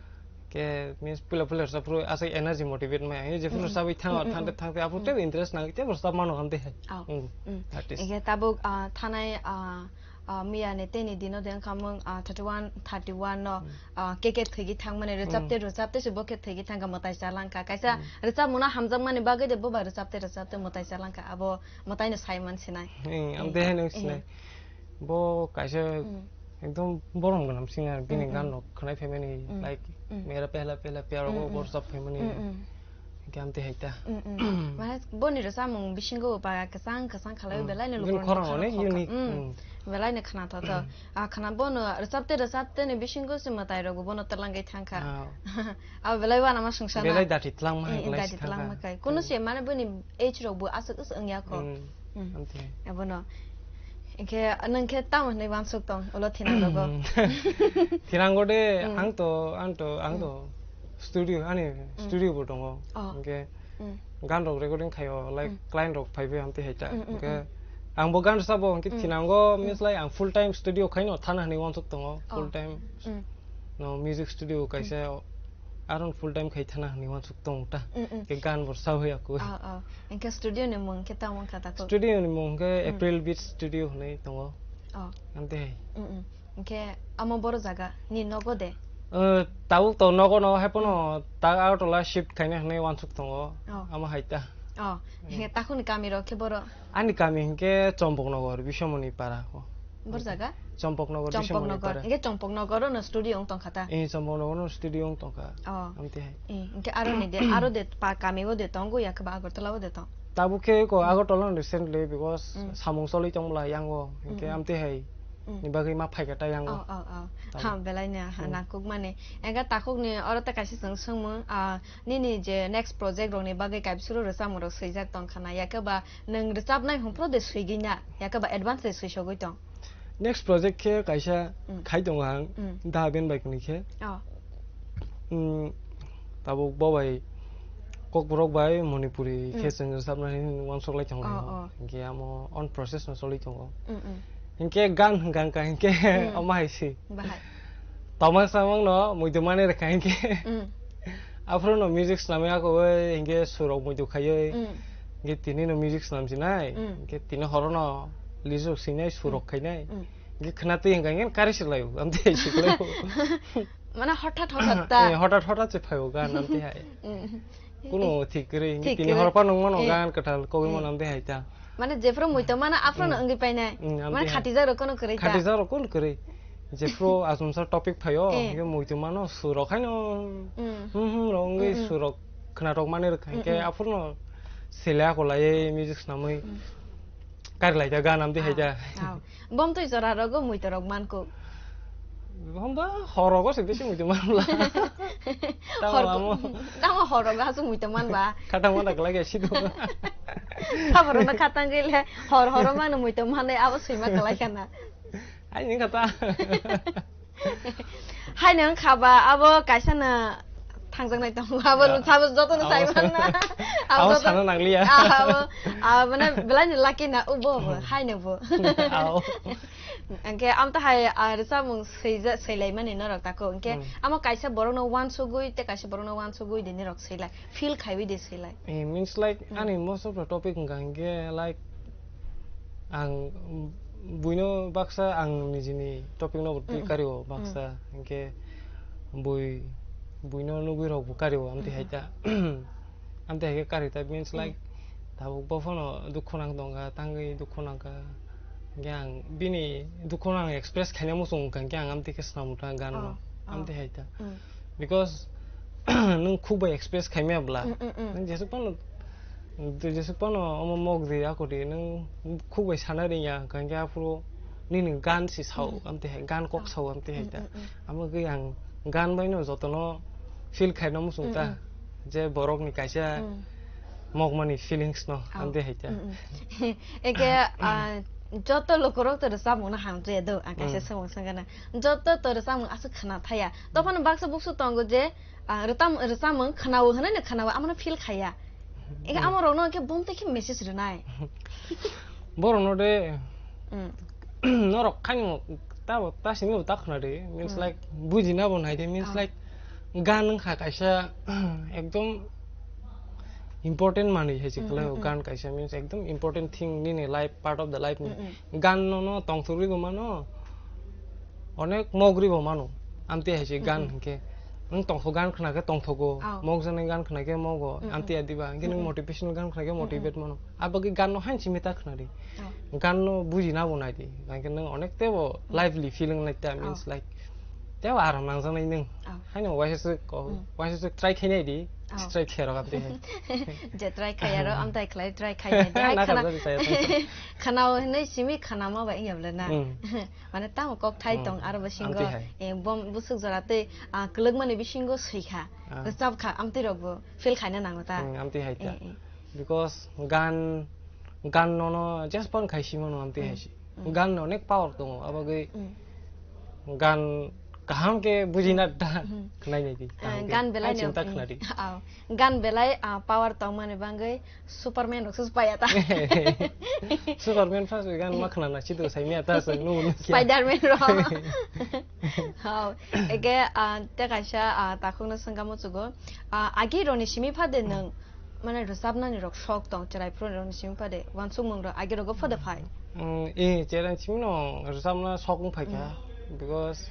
Ke means puila puila rwchap phuru aswk energy motivate maya. Jephuru Hmm. rwchabwi thango, Hmm, hmm, thangte hmm. thangte aphuru Hmm. tei interest nang tei rwchap mano hamtwi hai. Oh. Hmm. Hmm. That is. Ege tabuk, ah, thanai, ah, ah, miya ni tei ni dino de wngkha mung, ah, thirty one, thirty one no, Hmm. ah, ke ke thwigwi thangmani rwchap Hmm. te rwchap te se bo khe thwigwi thangkha mwtai chalangkha. Kaisa Hmm. rwchapmung no hamjakmani bagwi de bo ba rwchap te rwchap te mwtai chalangkha. Abo mwtai no sai man sinai. Hmm, am Eh, de hai nang eh. sinai. Bo kaisa Hmm. ekdom borom gwnam singer, bini Hmm, gan hmm. rok khwnai phaimani, Hmm. like, Hmm. Mera Pehla Pehla Pyar Hmm, bo hmm. bo rwchap phaimani. Hmm, hmm. Hinkhe amtwi hai ta. Mm, mm. Mane boni rwchapmung bisingo ba kwchang kwchang khalai Hmm. belai no Bini lukurokni khorang khorang hwnwi khorang. Unique. Mm. Hmm. Belai no khna tho tho. Ah, khna bono rwchap te rwchap te ni bisingo se mwtai rok bo bono twlangwi thangkha. Ah. Abo belai uanama sungsa na. Belai dati twlangma hai Eh, belai dati si thangkha. Twlangma kai. Kuno Hmm. se mane boni age rok bo aswk aswk wngya kho. Hmm. Hmm. Amtwi. Abono. Hinkhe nwng khe tamo hwnwi uansuk tong ulo thinango go? Thinango de Hmm. ang to, ang to, ang Hmm. to studio, ani Hmm. studio bo tongo. Oh. Hinkhe Hmm. gan rok recording khaio, like, Hmm. client rok phaibai amtwi hai ta. Hmm, hmm, Hinkhe hmm. ang bo gan rwchabo, hinkhe Hmm. thinango, Hmm. means, like, ang full time studio khaino thana hwnwi uansuk tongo, Oh. full time Hmm. no music studio Hmm. kaisa, aron full time khai thana hwnwi uansuk tongo ta. Hmm, hmm. Hinkhe gan bo rwchab hoya koi. Oh, oh. Hinkhe studio ni mung khe tamo wngkha ta kho? Studio ni mung khe Hmm. April Beat Studio hwnwi tongo. Oh. Amtwi hai. Hmm, hmm. Hinkhe amo boro jaga ni nogo de? Eh, tabuk to nogo no, hai phano Hmm. ta Agartala shift khaina hwnwi uansuk tongo. Oh. Amo hai ta. Oh, Hmm. hinkhe takhukni kami rok khe boro? Ani kami hinkhe Chompoknogor, Bisomoni para o. Boro jaga? Chompoknogor, Bisomoni Chompoknogor. Para. Hinkhe Chompoknogor no studio wng tongkha ta? Eh, Chompoknogor no studio wng tongkha. Oh. Amtwi hai. Eh, hinkhe aro ni de, aro de pa kami o de tongo ya khe ba Agartala o de tong? Tabuk khe ko Hmm. Agartala no recently because Hmm. samung choli tong bwla yango. Hinkhe Hmm, hmm. amtwi hai Hmm. ni bagwi ma phaikha ta yango. Oh, oh, oh. Tabuk. Ha, belai no, ha, Hmm. nangkuk mani. Ega takhuk ni oro ta kaisa chwng swngmung, ah, nini je next project rok ni bagwi kaibsuru rwchapmung rok swijak tong khana, ya khe ba nwng rwchapnai hwn phuru de swigwi na, ya khe ba advance de swisogwi tong? Next project khe kaisa Mm. khai tongo ang, Mm. Da Ben bai kwnwi khe. Oh. Mm, tabuk bo bai Kokborok bai Manipuri Mm. khe chwng rwchapnai hwnwi uansuk lai tongo. Oh, oh. Hinkhe amo on process no choli tongo. Mm, mm. Hinkhe gan hwnkha hwnkha hinkhe Mm. omo hai se. Bahai. Tongmang samang no muitu mani rwkha hinkhe. Mm. Aphuru no music swnamwi ako bai hinkhe surok muitu khaiwi. Mm. Hinkhe tini no music swnam sinai. Mm. Hinkhe tini horo no lyrics rok swinai surok Mm. khainai. Mm. Hinkhe khna twi hinkha hinkhe kari se lai o. Amtwi hai se lai o. Mane hothat hothat ta. Eh, hothat hothat se phai o gan amtwi hai. Mm. Kuno thik kwrwi hinkhe Thik tini kwrwi. Horo phano nung mano Eh. Gan kwtal kogwi Mm. mano amtwi hai ta. Mane jephuru muitu mano aphuru no Mm. Wngwi painai. Mm, amtwi Mane hai. Khatijak rok kono kwrwi ta. Khatijak rok kono kwrwi. Jephru achomsa topic phaio, Eh. Hwnkhe muitu mano surok haino, Mm. Hmm, hmm, rok wngwi Mm, mm. Surok khnatok mani rwkha, Mm, hinkhe mm. Aphuru no sele ako laiwi music swnamwi Mm. kari lai ta gan amtwi hai ta. Ah, ah. Bom twi jora rogo muitu rok manku. Hamba horogo se bisi muitu manla. Tamo Hor-, amo. Tamo horogo asuk muitu manba. Khatang mana kelai ya situ. Saborokno khatang gele hor horo mano muitu manle abo swima kelai kana. Ai ni kata. Hai nang khaba abo kaisa na thangjaknai tongo. Abo Ya. Sabo joto no Abo sai manna. Abo joto sana nangliya. Ah, abo, ah, mane belai ni lucky na ubo bo. Hmm. Hai no bo. Ao. Angke amta hai, ah, rwchapmung swijak, swilaimani norok tako. Angke Hmm. amo kaisa borokno uansugwi, tei kaisa borokno uansugwi de norok swilai. Feel khaiwi de swilai. Eh, means like, Hmm. ani most of the topic wngkha hingke, like, ang, mm, buino baksa ang nijini topic no bo twi Hmm. kario Hmm. baksa. Hingke bui, buino nugwi rok bo kario, amtwi Hmm. hai ta. Amtwi hai khe kari ta, means Hmm. like, tabuk bo phano dukhu nang tongkha, tangwi dukhu nangkha. Hingke ang bini dukhu no ang express khaina muchung wngkha, hingke ang amtwi khe swnam wngkha gan no. Oh, oh. Amtwi hai ta. Mm. Because nwng khuk bai express khaimaya bwla. Mm, mm, mm. Nwng jesuk phano, jesuk phano omo mok di ako di, nwng khuk bai sana ringya, hingke aphuru nini gan si sao, Mm. amtwi hai, gan kok Oh. sao, amtwi hai Mm, ta. Mm, mm. Amo khe ang gan bai no jotono feel khaina muchung ta. Mm, mm. Je borok ni kaisa Mm. mokmani feelings no, Ah. amtwi hai ta. Mm, mm. Eke, ah, joto lukurok to rwchapmung no hamjaya do, ang kaisa Hmm. samung swngkha na. Joto to rwchapmung aswk khna thaya. Dophano baksa buksu tongo je, ah, rwtam-, rwchapmung khnawo hwnwi no khnawo, amo no feel khaya. Eke Hmm. amo rok no khe bomtwi khe message rwnai. Borok no de Hmm. norok khaino tabo ta simi bo ta khna de, means Hmm. like bujina bo nai de, means Oh. like gan wngkha kaisa ekdom important manwi hai se Mm, khlai o, mm, mm. Gan kaisa means ekdom important thing nini life, part of the life ni. Mm, mm. Gan no, no tongthogwi bo mano, onek mogwi bo mano. Amtwi hai se gan Mm, mm. hinkhe, nwng tongthok gan khna khe tongthogo, Oh. mokjaknai gan khna khe mogo, Mm, mm. amtwi adiba, hinkhe nwng Mm, mm. motivational gan khna khe Mm, mm. motivate mano. Abagwi gan no hain simi ta khna di. Oh. Gan no bujina bo nai di. Hinkhe nwng onek tebo Mm. lively feeling lai ta, means Oh. like, tebo aram nangjaknai nwng. Oh. Haino waisa se ko, Mm. waisa se try khai nai di, Oh. try khai rok amtwi hai. Je try khai aro, amtai khlai try khai nai di. Hai Na khana, khana jani chaya tong. Khana o hinui simi khana ma ba wngya bwle na. Mm. Mane tamo kok thai Mm. tong aro bo singo, Amtwi hai. eh, bom busuk jora tei, ah, kwlwkmani bisingo swi kha. Ah. Rwchap kha, amtwi rok bo feel khaina nango ta. Mm, amtwi hai ta. Eh, eh. Because gan, gan nono just pon khai simo no amtwi Mm. hai si. Mm. Gan no onek power tongo, abagwi Mm. gan kaham khe bujina da Mm. khnai nai di. Eh, Kaham khe gan belai hai no, chinta mm, khna di. Ao. Gan belai, ah, power tongmani bangwi Superman rok se paya ta. Superman first gan ma khna na chido sai miya ta sai no no siya. Spiderman rok. Hao. Eke, ah, te kaisa, ah, takhuk no swngkha muchugo. Ah, agi roni simi phade nwng, mane rwchapnani rok sok tong, cherai phuru roni simi phade, wansukmung rok agi rogo phade phai. Mm, eh, cherai simi no rwchapna sok wng phai kha. Mm. Because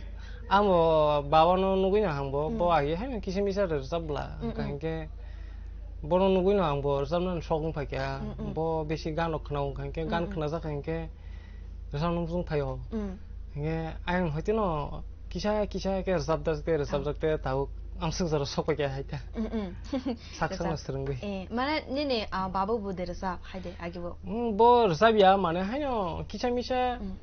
amo baba no nugwi no hangbo, bo Mm. agi haino kisa misa rwchap bwla. Mm, mm. Hinkhe bono nugwi no ang bo rwchapna sok wng phai kha. Mm, mm. Bo bisi gan rok khna wng kha hinkhe, gan Mm, mm. khna jak kha hinkhe rwchapna muchung phai o. Mm. Hinkhe ayang hoi tino kisa kisa khe rwchap jak tei rwchap Oh. jak tei tabuk amswk jora sok pai kha hai ta. Mm, mm. Sak sak no Rwchap. swrwngwi. Eh, mane nini, ah, baba bo de rwchap hai de agi bo? Mm, bo rwchap ya mane haino kisa misa Mm.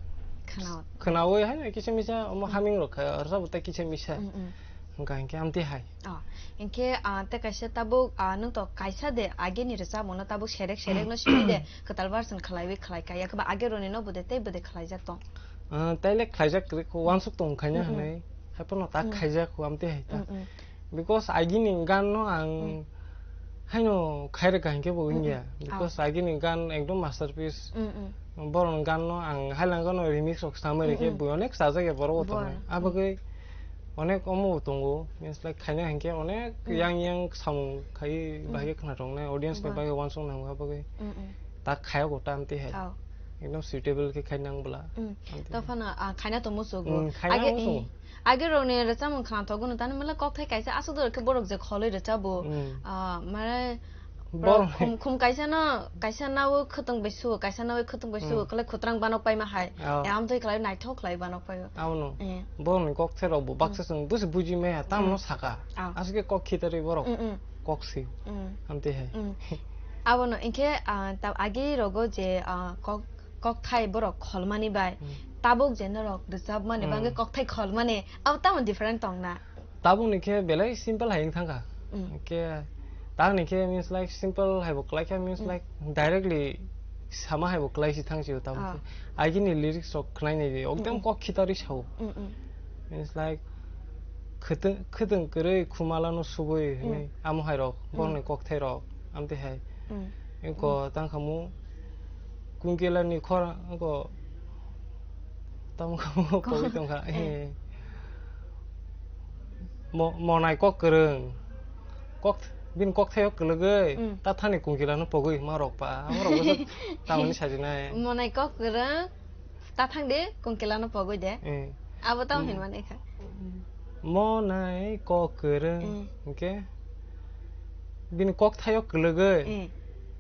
Khna o. khna wi haino kisa misa omo Mm. haming rok kha rwchap tei kisa misa. Mm, mm. Hwnkha hinkhe amtwi hai. Oh, hinkhe, ah, tei kaisa tabuk, ah, nwng to kaisa de ageni rwchapmungno tabuk serek serek no simi de kwtal version khlaiwi khlai kha, yakhe ba age roni no bude tei bude khlaijak tong. Ah, taile khlaijak kwrwi kho, uansuk tong khaina Mm, mm. hwnwi, haiphano ta Mm. khaijak kho, amtwi hai ta. Mm, mm. Because agini gan no ang Mm. haino khairwkha hinkhe bo Mm, wngya. mm. Because Oh. agini gan ekdom masterpiece. Mm, mm. Borokni gan no ang hailangano remix rok samwi rikhe Mm, mm. bo onek sajak ya borok bo Bo-, tongnai. mm. Abagwi onek omo bo tongo, means like khaina hinkhe onek Mm. yang yang samung khai Mm. bahai khna tongnai, audience ni Bo-, bagwi uansuk nango abagwi. Mm, mm. Ta khayago ta amtwi hai. Oh. Ekdom suitable khe khai nang bwla. Mm. Amtwi To hai. phano, ah, khaina to musugo. Mm, khaina Age, musugo. eh, age rokni rwchapmung khna thogwno tani mala kokthai kaisa aswk doro khe borok je kholwi rwchabo. Mm. Ah, mane Borok khum, khum kaisa no, kaisa nawi khwtwng bai sugo, kaisa nawi khwtwng bai sugo, Mm. kwlai khutrang banok paima hai. Oh. Eh, amtwi kwlai naithok kwlai banok paio. Abono. Eh. Borokni kok therok bo baksa Mm. chwng busi buji maya, tamo Mm. saka. Oh. Aswk khe kok khitarwi borok Mm, mm. kok si. Mm. Amtwi hai. Mm. Abono hinkhe, ah, ta agi rogo je, ah, kok, kok thai borok kholmani bai. Mm. tabuk je norok rwchapmani, hmm, bangwi kokthai kholmani, abo tamo different tongna? Tabukni khe belai simple hai wng thangkha. Hmm. Khe tangni khe means like simple hai bo kwlai kha, means, hmm, like directly sama hai bo kwlai si thang sio tabuk. Ah. Khe agini lyrics rok khwnai nai di, ekdom, hmm, kok khitarwi sao. Hmm, hmm. Means like khwtwng, khwtwng kwrwi khumala no subui, hmm, hinwi amo hai rok, hmm, borokni kokthai rok, amtwi hai. Hmm. Eko, hmm, tang khamu, kungkila ni khor, eko, tamo khamu pogwi tongkha. Eh. He. Mo-, monai kok kwrwng. Kok, bini kok thaio kwlwgwi, mm, ta thani kungkila no pogwi ma rok pa. Amo rok bo tamoni sajinai. Monai kok kwrwng, ta thang de kungkila no pogwi de. Eh. Abo tamo, mm, hinmani kha. Monai kok kwrwng, mm, hwnkhe bini kok thaio kwlwgwi, mm,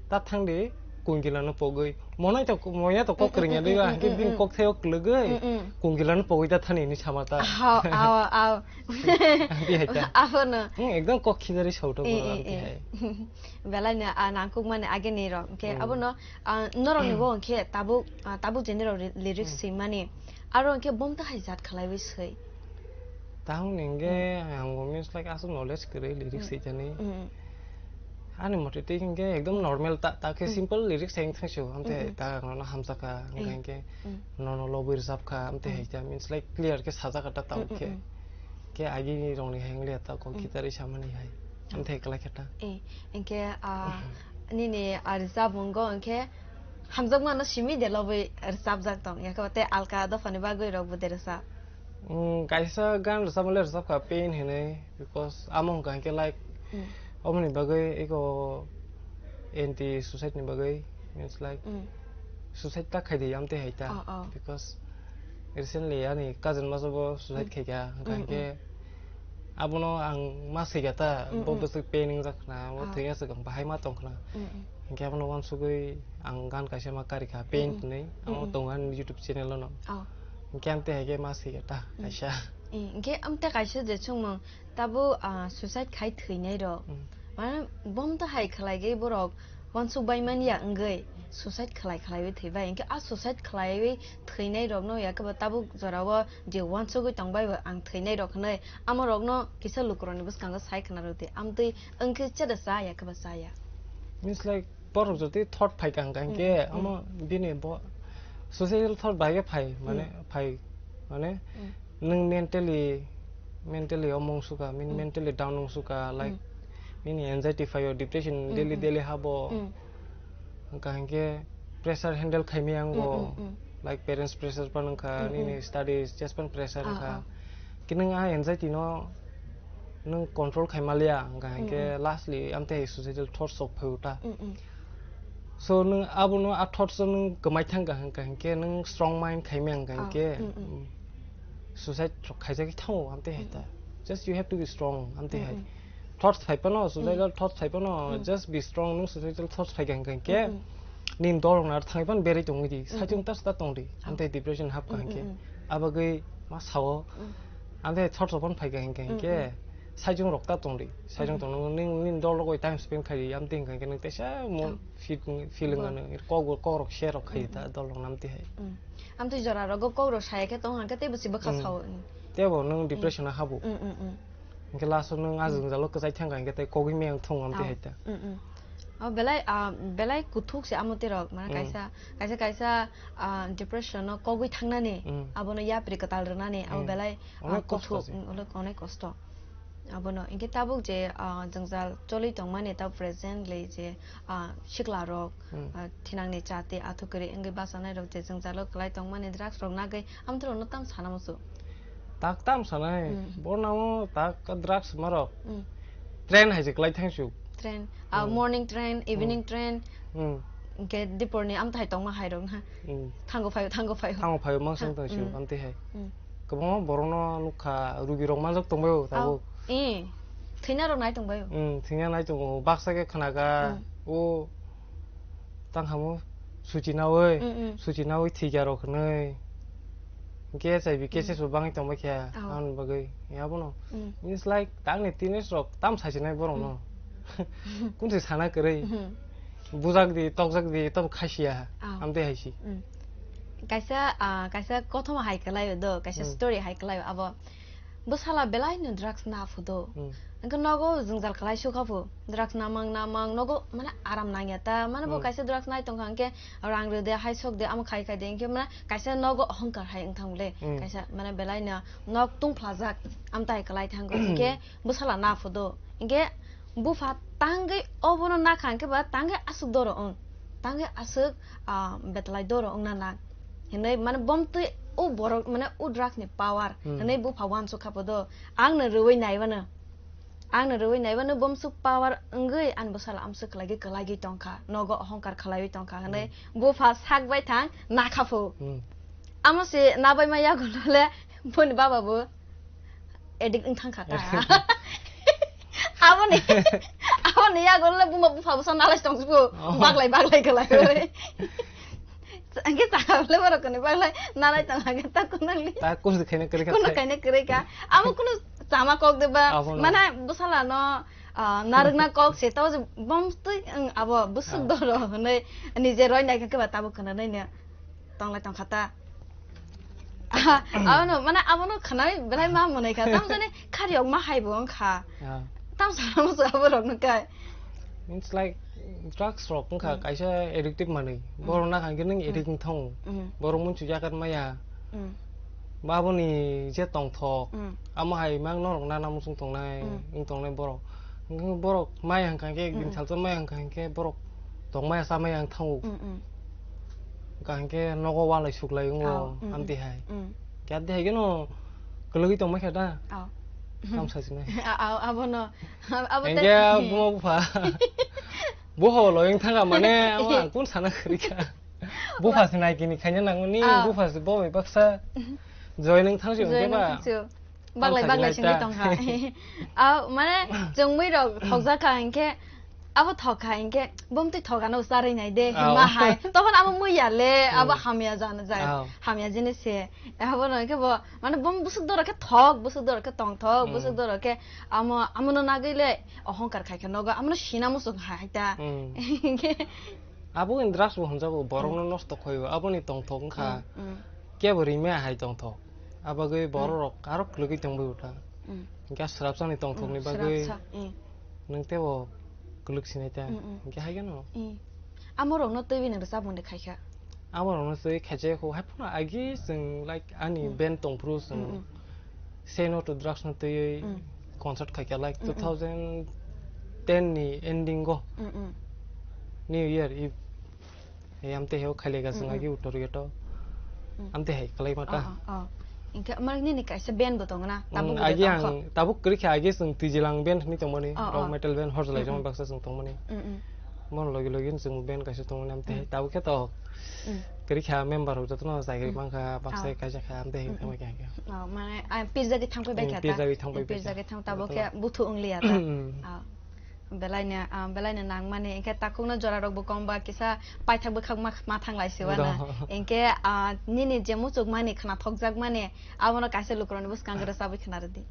ta thang de kungkila no pogwi. Monai to, moya to kok kwrwngya dei ba, mm, mm, hwnkhe bini, mm, kok thaio kwlwgwi, mm, mm, kungkila no pogwi ta thani hinwi sama ta. Aw, aw, aw. Amtwi hai ta. Abono. Hmm, ekdom kok khijarwi sauto, eh, borok, eh, amtwi, eh, hai. Belai no, ah, nangkuk mani age ni rok. Hwnkhe, hmm, abono, ah, norok ni, hmm, bo hwnkhe tabuk, ah, tabuk je norok ri-, lyrics, hmm, swimani. Aro hwnkhe bom ta hai jat khlaiwi swi. Tahung ni hwnkhe, hmm, ang bo means like aswk knowledge kwrwi lyrics, hmm, swijani. Hmm. Ani mote tei hwnkhe ekdom, hmm, normal ta, ta khe, hmm, simple lyrics hai wng thang sio. Amtwi, hmm, hmm, ta ang no hamjakha, eh, hwnkhe, hmm, nono lobwi rwchapkha, amtwi, hmm, hai ta means like clear khe sajak ta tabuk, hmm, khe. Hmm. Khe agini rokni hai wngya ta, kok, hmm, khitarwi samani hai. Hmm. Amthai kwlai khe ta. Eh, hwnkhe, ah, nini, ah, rwchapmungo hwnkhe hamjakmano simi de lobwi rwchapjak tong, yakhe tei alka dophani bagwi rokbo de rwchap? Mm, kaisa gan rwchapmale rwchapkha Pain hinwi, because amo hwnkha hwnkhe like, mm, omoni bagwi eko anti suicide ni bagwi, means like, mm, suicide ta khaidi amtwi hai ta. Oh, oh. Because recently ani cousin masa bo suicide, mm, khaikha, hwnkha, mm, hwnkhe, mm, abono ang ma swikha ta, mm, bo, mm, bwswk pain wngjak khna, bo, ah, thwina swkang bahai ma tong khna. Mm, mm. Hwnkhe abono uansugwi ang gan kaisa ma karikha, Pain, mm, mm, hinwi, amo, mm, mm, tongo ani YouTube channel o no. Oh. Hwnkhe amtwi hai khe ma swikha ta, mm, kaisa. Eh, hwnkhe amtwi kaisa je chwngmung, tabuk, ah, suicide khai thwinai rok. Mm. Mane, bom ta hai khlai khe borok uansuk bai manya wngwi suicide khlai khlaiwi thwibai. Hwnkhe a suicide khlaiwi thwinai rokno yakhe bo tabuk jorao je uansugwi tongbai bo ang thwinai rok hinwi amo rokno kisa lukurokni bwskango sai khna rw di. Amtwi wngkhe chada cha yakhe bo chaya. Means like borok jotoi thought phai kha hwnkha, mm, hwnkhe, mm, amo bini bo suicidal thought bai khe phai, mane, mm, phai, mane, mm, nwng mentally, mentally omo wng sukha, min-, mm, mentally down wng sukha, like, mm, nini anxiety phaio, depression, mm, daily, mm, daily habo. Mm. Hwnkha hwnkhe pressure handle khaimaya wngo, mm, mm, mm, like parents pressure phano wngkha, mm, nini, mm, studies, jespan pressure, ah, wngkha. Ah. Khe nwng a anxiety no nwng control khai maliya, hwnkha hwnkhe, mm, mm, lastly amtwi hai suicidal thoughts rok phai o ta. Mm, mm. So nwng abono a thoughts o nwng kwmai thangkha hwnkha hwnkhe nwng strong mind khaimaya hwnkha, ah, hwnkhe, mm, mm, mm, suicide rok khaijagwi thango amtwi hai ta. Mm, mm. Just you have to be strong amtwi hai. Mm, mm. Thoughts phai phano, mm, suicidal thoughts phai phano, mm, just be strong, nwng suicidal thoughts phai kha hwnkha hwnkhe, mm, mm, nini dol rok nar thangwi phano berwi tongwi di, mm, mm, saichung ta sita tong di, ah, amtwi depression hap kha, mm, mm, hwnkhe, mm, abagwi ma sao, mm, amtwi thoughts rok phano phai kha hwnkha, mm, hwnkhe, mm, saichung rok ta tong di, saichung, mm, tong nang nini dol rok bai time spend khai di, amtwi hwnkha hwnkhe nwng teisa mo, ah, fit, feel, bo, wngya nw, kok, kok rok share rok khai, mm, ta, mm, dol rok no amtwi hai. Mm. Amtwi jora rogo kok rok saya khe tong hwnkhe teibo se bwkha, mm, sao, mm. Teibo nwng, mm, depression o habo. Mm, mm, mm. Hwnkhe last o nwng a, mm, jwngjalo kwchai thangkha hwnkhe tei kogwi meyang thung amtwi, oh, hai ta. Mm, mm. Oh, belai, ah, belai kuthuk se amo twi rok, mane, mm, kaisa, kaisa, kaisa, ah, depression no kogwi thangnani, mm, abono yapri kwtal rwnani, abo, mm, belai, ah, onek kosto kuthuk, se. Mm, onek, onek kosto. Abono, hwnkhe tabuk je, ah, jwngjal choli tongmani ta presently je, ah, sikla rok, hmm, ah, thinangni chati athukuri wngwi bachanai rok je jwngjalo kwlai tongmani drugs rok nagwi amtwrwngno tam sana muchung? Tak tam sanai, hmm, bornamo tak drugs marok. Hmm. Train hai se kwlai thangsu. Train, ah, hmm, morning train, hmm, evening train. Hmm. Hwnkhe diporni amtwhai tongma hai rok na. Hmm. Thango phaio, thango phaio. Thango phaio, mansang thang, tangsu, hmm, amtwi hai. Hmm. Kwbangma borokno nukha, rugi rok manjak tongbaio tabuk. Au. Eh, thwina rok nai tongbaio. Hmm, thwina nai tongo, baksa khe khnaga, hmm, o tang hamo suchi naui, hmm, hmm, suchi naui thwikya rok hwnwi. Hwnkhe H I V cases, hmm, bo bangwi tongbai khe, au, aboni bagwi. Abono. Hmm. Means like, tangni teenage rok tam saisinai borokno. Hmm. Kunsi sana kwrwi. Hmm. Bujak di, tokjak di, tamo khasiya. Ah. Amtwi hai si. Mm. Kaisa, ah, kaisa kothoma hai kwlaio do, kaisa Hmm. story hai kwlaio abo. Bwsala belai no drugs na phudo. Hmm. Hwnkhe nogo jwngjal kwlai sukha phu. Drugs namang namang nogo mane aram nangya ta. Mane bo Hmm. kaisa drugs nai tongkha hwnkhe rang rwde hai sokde amo khai khai de hwnkhe mane kaisa nogo ohongkar hai wngthang le. Hmm. Kaisa mane belai no nok tungphlajak amtai kwlai thango hwnkhe bwsala na phudo. Hwnkhe bupha tangwi obono nakha hwnkhe ba tangwi aswk doro wng. Tangwi aswk, ah, betlai doro wngna nang. Hinwi mane bomtwi o borok mane o drugs ni power Hmm. hinwi bupha uansuk kha phodo. Ang no rwui naibano. Ang no rwui naibano bomsuk power wngwi ani bwsala amswk kwlaigwi kwlaigwi tongkha. Nogo ohongkar khwlaiwi tongkha hinwi Hmm. bupha sak bai thang nakha phu. Hmm. Amo se nabaima yagulo le boni baba bo addict wng thang kha ta. Addict. Aboni, aboni yagulo le buma bupha bwsa nalai tong sibo. Oh. Baglai, baglai, kwlai, kwlai. Angke ta le borok kani baglai nalai tong angke ta kunang ni. Ta kusu khaina kwrwi kha Kuno thai. Kaina kwrwi kha. Amo kuno chama kok de ba. Abono. Mana bwsala no, ah, narwkna kok se tao je bomtwi wng abo bwswk Ah. doro hinwi nije roi nai kha khe ba tabuk khna nai ne. Tonglai tongkha ta. Abono, mane, abono khwnai belai ma mwnai kha. Tamo jani khariyok ma hai bo wng kha. Ah. Tamo sana musu abo rok no kai. It's like drugs rok wng kha, Mm. kaisa addictive manwi. Mm. Borok na khan khe nung Mm. addict wng thango. Mm. Borok munchu yakat maya. Mm. Baboni je tongthok. Mm. Amo hai mang norok nana muchung tongnai, Mm. wng tongnai borok. Wng borok maya hwnkha khe, Mm. gini salsa maya hwnkha khe borok tongmaya chamaya wng thango. Mm, mm. Kaham khe nogo walai suklai wngo, Oh, mm, amtwi mm. Hai. Mm. Khe amtwi hai kheno kwlwgwi tongma khe da. Oh. Tamo sajinai. A-, a-, abono, abo te- Hingkhe buma bupha. Buha bo loyang thanga mane, abo ang kun sana kwrwi kha. Bupha se naikini khaina nangmani, Oh. Bupha se bo bai baksa. Joining thangsi Joining hwnkhe ba. Thangsi. Baglai, baglai singwi tongkha. Aw, mane, chwngwi rok thokjak kha hinkhe, abo thok kha hinkhe, bomtwi thok ano charwi nai de, Aw. Hima hai. Tokon abo muiya le, abo Hmm. Hamya jana jai, Aw. Hamya jinis se. Abo no hinkhe bo, mane, bom busuk doro khe thok, busuk doro khe tong thok, Hmm. Busuk doro khe amo, amo no nagwi le, ohongkar khai khe nogo, amo no sina muchung hai ta. Hmm. Hinkhe Abo in drugs bo hwnjago, borok no Hmm. Nosto khoyo, abo ni tong thok wngkha. Hmm, hmm. Kebo rimya hai tong thok. Abagwi borok Hmm. Rok aro kwlwgwi tongbai utha. Hmm. Hingkhe swrapsa ni tong thok ni Hmm, bagwi swrapsa, hmm. Nwng tebo kwlwk sinai ta. Hmm, hmm. Hingkhe hai gano. Hmm. Amo rok no twiwi nwng rwchapmung de khai kha. Amo rok no twiwi khaijak kho, hai phano agi chwng, like, ani Hmm. Band tong phuru chwng Hmm, hmm. Say No To Drugs no twiwi Hmm. Concert khai kha, like, Hmm, hmm. Two thousand ten ni ending o. Hmm, hmm. New Year Eve. Ei, amtwi hai o khailaika chwng Mm, mm. Agi uttor gate o. Mm. Amtwi hai kwlai mata. Oh, oh, oh. Hingkhe, mar nini kaisa band bo tongo na? Mm, tabuk bo agi tongkho? Ang tabuk kwrwi kha, agi chwng Twijilang band hinwi tongmani, Oh, rock oh. Metal band horjlai Mm, joma mm. Baksa chwng tongmani. Mm, mm. Bono logi logi chwng band kaisa tongmani, amtwi hai Mm. tabuk khe to Mm. Kwrwi kha member rok jotono chaikrwi Mm. Mankha, baksa Oh. Kaisa kha, amtwi hai Mm, mm. Thangbai kha. Oh, mane, ah, pirjagwi thangbai Mm, kha ta? Pirjagwi thangbai Mm, kha. Pirjagwi thang tabuk Jotono. Khe buthu wngliya ta? Mm. Oh. Belaino, ah, belaino nangmani, hinkhe takhukno jorarokbo kongba kisa paithak bwkhak ma, ma thanglai siwana. Do. Hinkhe, ah, nini je muchukmani, khwnathokjakmani, abono kaisa lukurokni bwskango rwchabwi khwnarwdi.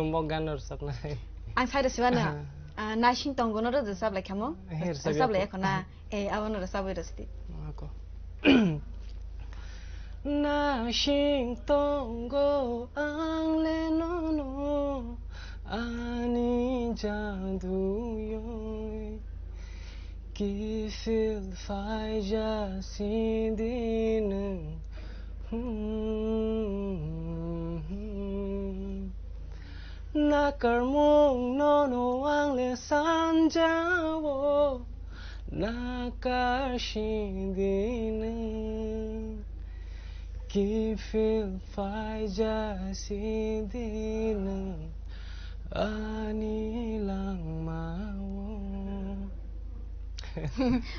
Mo gan rwchapnai. Ang sai rwsiwano, Aha. Ah, naising tongo no rwchap lai khamo? He, rwchap ya. Rwchap lai kho na? Eh, abono rwchabwi rwsdi. Ako. Nasing tongo ang le nono ani jaduyoi. Kiphil phaija sidi nwng. Hmm. Nakarmung nono ang le sanjao, nakar sidi nwng. Kiphil phaija sidi nwng ani langmao.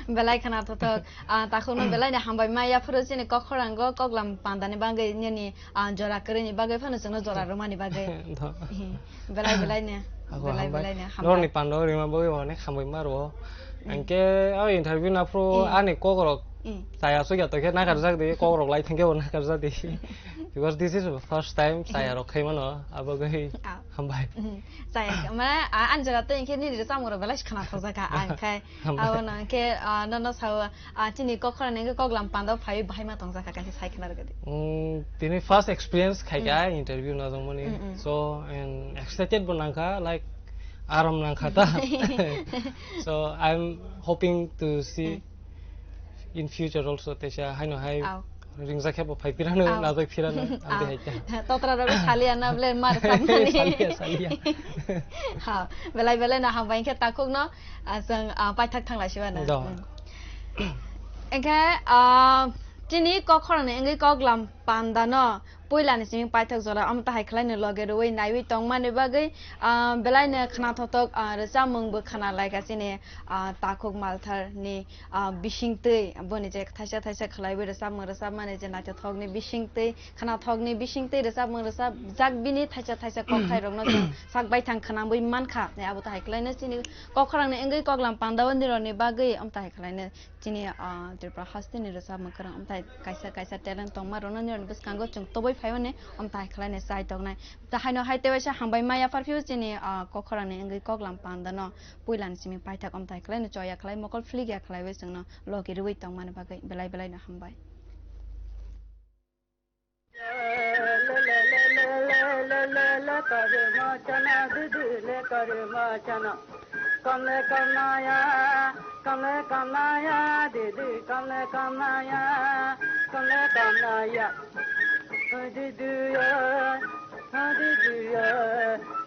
Belai khwna thothok. Ah, takhukno belai ni hambai ma yaphuru chini kok khorango koklam pandani bagwi nini Ah, jora kwrwini bagwi phano chwngno jora rwmani bagwi. Do. Belai belai no. Ako belai hambai. Belai no. Hambai. Norokni pando rima bagwi onek hambai ma rwo. Hingke o interview naphru Mm. ani kokrok Mm. chaya sugya tokhe nakarjak di, kokrok lai thangkhe bo nakarjak di. Because this is the first time chaya rok khaimano, abogwi Ah. hambai. Mm. Chaya, mane, a, ani jaga tei hingke nini rwchapmung rok belai khna thokjak kha, ang khai. Hambai. Abono hingke, ah, nono sao, ah, chini kokrok ni hingke koklam panda phaiwi bahai ma tongjak kha, kaisa sai khna rwgwdi. Mm, tini first experience khai kha Mm. interview najangmani. Mm, mm. So, and excited bo nangkha, like, aram nangkha ta. So, I'm hoping to see Mm. in future also, teisa haino hai Aw. ringjak khe bo phai phirano, Aw. najak phirano, amtwi Aw. hai kha. Totra rok saliya na ble mar sakmani. Saliya, saliya. Ha, belai belai no hambai khe takhuk no, ah, chwng, ah, paithak thanglai siba na. Do. Mm. Engkhe, ah, chini kokhorang ni wngwi koklam panda no puila ni simi paithak jora omo tahai khlai no loge rwui naiwi tongmani bagwi, ah, belai no khna thothok, ah, rwchapmung bo khna lai kha chini, ah, takhuk malthar ni, ah, bising twi boni je thaisa thaisa khlaiwi rwchapmung rwchapmani je naithothok ni bising twi khnathokni bisingtwi rwchapmung rwchapjak bini thaisa thaisa kokthairokno chwng sak baithang khwnangwi mankha. Abo tahai khlaino chini kokhorangni wngwi koklam pandao nirokni bagwi amtahai khlaino chini, ah, Tripura hasteni rwchapmung kwrwng amthai kaisa kaisa talent tongmarokno nirokni bwskango chwng tobwi phaiwani amtahai khlaino chai tongnai. Tahaino hai tewaisa hambai maya pharphio chini, ah, kokhorangni wngwi koklam pandano puilani simi paithak amtahai khlaino choya khlai mokol phlikya khlaiwi chwngno logi rwui tongmani bagwi belai belaino hambai. Kamle kamnaya, kamle kamnaya, didi, kamle kamnaya, kamle kamnaya. Didi yo, didi yo,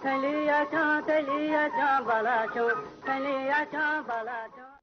thaliya cha, thaliya cha, bala cha, thaliya cha, bala cha.